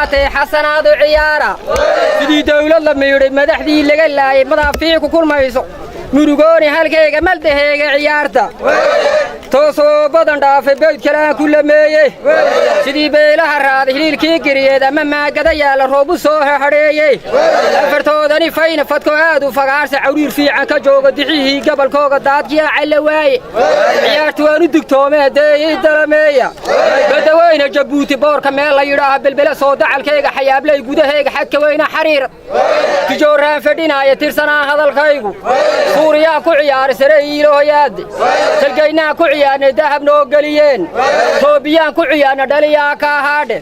Qaatay xasanaadu ciyaara sidii dawlad la miidhay, madaxdii laga laayay, madaafiic ku kulmayso murugooni halkayga maldaheega ciyaarta. Toosoo badan dhaafay bawd kale aan ku lameeyey, sidii beelaha raaday hiliilkii giriyeed ama maagada yaalla roobu soo hahadheeyey. Afartoodani fayna fadko aad u fagaarsa, cawriir fiican ka jooga dixihii gobolkooga, daadkiyaa calla waaye. Ciyaartu waan u digtoomee deeyey dalameeya badaweyne Jabuuti, boorka meel la yidhaaha Belbele, soo dacalkayga xayaabley gudahayga, xadka weyna xariir tijooraan fadhinaaya tirsanaa hadalkaygu. Suuriyaa ku ciyaaray sare iilohoyaade, salgaynaan ku ciyaarnay, dahab noo geliyeen. Toobiyaan ku ciyaarna, dhaliyaa ka ahaadhe.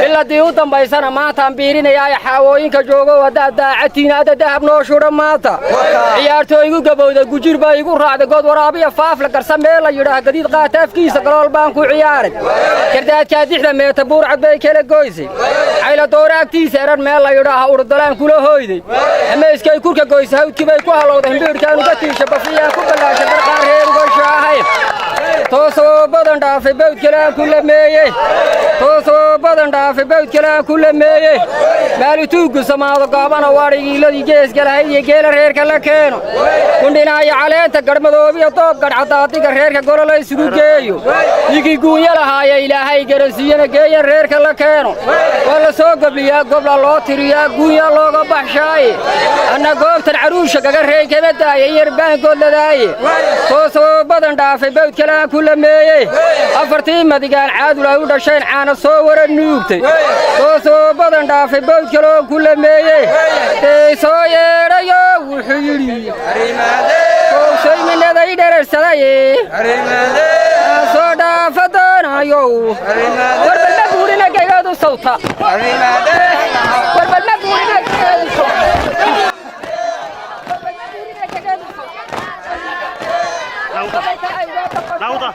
Biladii u dambaysana maantaan biirinayaaye, xaawooyinka joogo, haddaad daacadtiin adda dahab noo shudha maanta. Ciyaartoo igu gabowda, gujir baa igu raacday, good waraabiya faafla garsa meel la yidhaah, gadiid qaata afkiisa, galool baan ku ciyaaray. Gardaadkaa dixda meeta buurcad bay kala goysay, cayla doora agtiisa eran meel la yidhaaha urdalaan kula hoyday. Amayskay kurka goysa, hawdkii bay ku halowday, himbiidhkaan uga tiisha, bafiyaan ku ballaashay, barqaan reer uga shaahay. Toosoo badan dhaafay bawd kale aan ku lameeyey, toosoo badan dhaafay bawd kale aan ku lameeyey. Maalituuggu samaado gaabana waadhigiiladii geeska lahayd iyo geela reerka la keeno, kundhinaayo caleenta garhmadoobiyo doob gadhcadaadiga reerka golo la isugu geeyo. Ninkii guunya lahaaya Ilaahay garansiiyana geeyan reerka la keeno, waa la soo gobliyaa, gobla loo tiriyaa, guunya looga baxshaaye. Anna goobtan caruusha gaga reey kama daaya, yar baangoodladaaye. Toosoo badan dhaafay bawd kale aan ku lameeyey, afartii madigaan caadul ay u dhasheen caana soo wara nuugtay. Toosoo badan dhaafay bawd kale oo ku lameeyey, dey soo yeedhayo wuxuu yidhi kowsayminaday dherarsaday soo dhaafa doonayo. Warbalma buurina gegeedu sawta, warbalma buurina gegeedu sawta. Dauda.